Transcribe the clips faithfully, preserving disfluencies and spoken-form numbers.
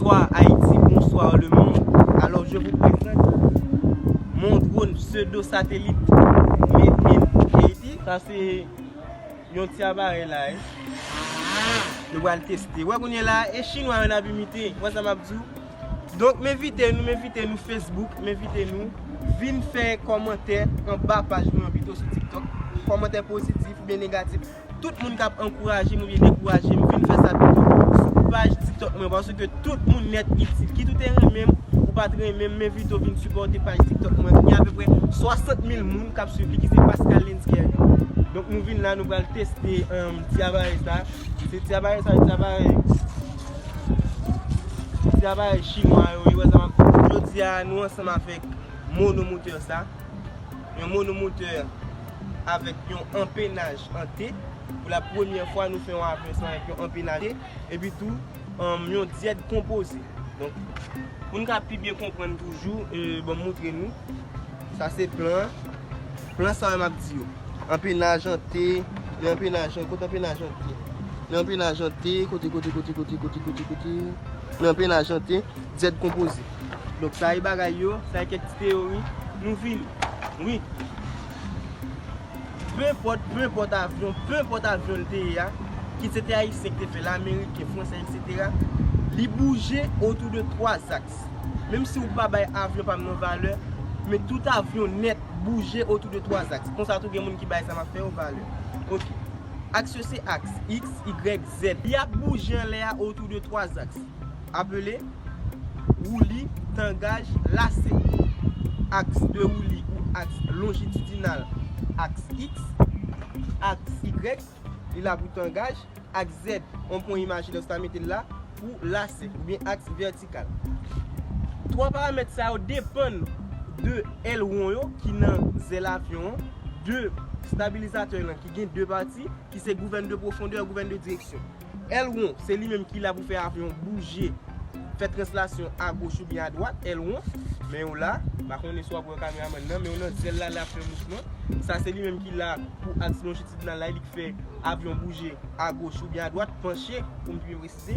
Bonsoir Haïti, bonsoir le monde. Alors, je vous présente mon drone pseudo-satellite made in Haiti. Sa se yon ti aparèy la, wi. Nou pral teste. Wè kounye la, e chinwa yo n ap imite. Wè sa m ap di w. Donk, m envite nou, m envite nou Facebook, m envite nou vin fè kòmantè anba paj mwen an pito sou TikTok. Kòmantè pozitif oubyen negatif. Tout moun k ap ankouraje m oubyen dekouraje m, vin fè sa pito sou paj TikTok mwen, paske tout moun nèt itil. Kit ou te renmen m, ou pa t renmen m, m envite w vin sipòte paj TikTok mwen. Gen apepre swasant mil moun k ap swiv li, ki se Pascal Lenz Kergan. Donk, nou vin la, nou pral teste, um, ti aparèy sa. Se ti aparèy sa, ti aparèy, ti aparèy chinwa yo, wi, wè sa m ap di. Jodi a, nou ansanm avèk monomotè sa. Yon monomotè avèk yon anpennaj an T. Pou la premyè fwa, nou fè yon avyon sa avèk yon anpennaj T. Epi tou, um, yon dyèd konpoze. Donk, pou n ka pi byen konprann toujou, e, ban m montre nou. Sa se plan an. Plan sa yo m ap di yo. Anpennaj an T, men anpennaj an, kote anpennaj an T? Men anpennaj an T, kote, kote, kote? Men anpennaj an T, dyèd konpoze. Donk, sa e bagay yo, sa e kèk ti teyori. Nou vini. Wi. Penpòt, penpòt avyon, penpòt avyon l te ye a, kit se te ayisyen ki te fè l, ameriken, fransè, etsetera, li bouje otou de twa zaks. Menm si ou pa bay avyon pa m nan valè, men tout avyon nèt bouje otou de twa zaks. Konsa tou gen moun ki bay sa m ap fè yo valè. Oke. Aks yo se aks X, Y, Z. Li ap bouje anlè a otou de twa zaks. Apele wou li tangaj lase. Aks de wou li ou aks lonjitidinal, aks X, aks Y, li la pou tangaj, aks Z, yon pwen imaji lè w ta mete l la, pou lase, oubyen aks vètikal. Twa paramèt sa yo depann de èlwon yo ki nan zèl avyon an, de stabilizatè lan ki gen de pati, ki se gouvèn de pwofondè, gouvèn de direksyon. Èlwon, se li menm ki la pou fè avyon bouje, fè translasyon agoch oubyen adwat, èlwon. Men yo la, m pa konnen si w ap wè kameramann nan, men yo nan zèl la, l ap fè mouvman. Sa se li menm ki la pou aks lonjitidinal la, li k fè avyon bouje agoch oubyen adwat, panche, pou m pi byen presize.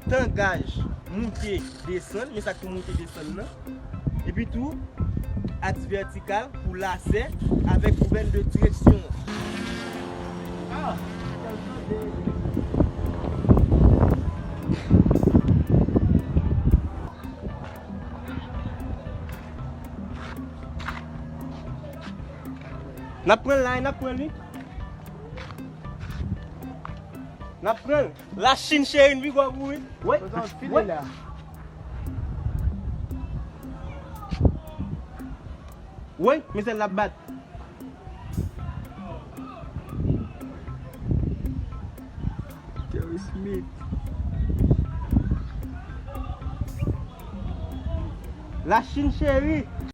Tangaj, moute, desann, men sa k pou moute, desann nan. Epi tou, aks vètikal pou lase avèk gouvèn de direksyon an. N ap pran l la, n ap pran li. N ap pran l. Lachin cheri, n pi gwo pou wi. Wi, wi. Wi, men sèl l ap bat. Kerry Smith. Lachin cheri.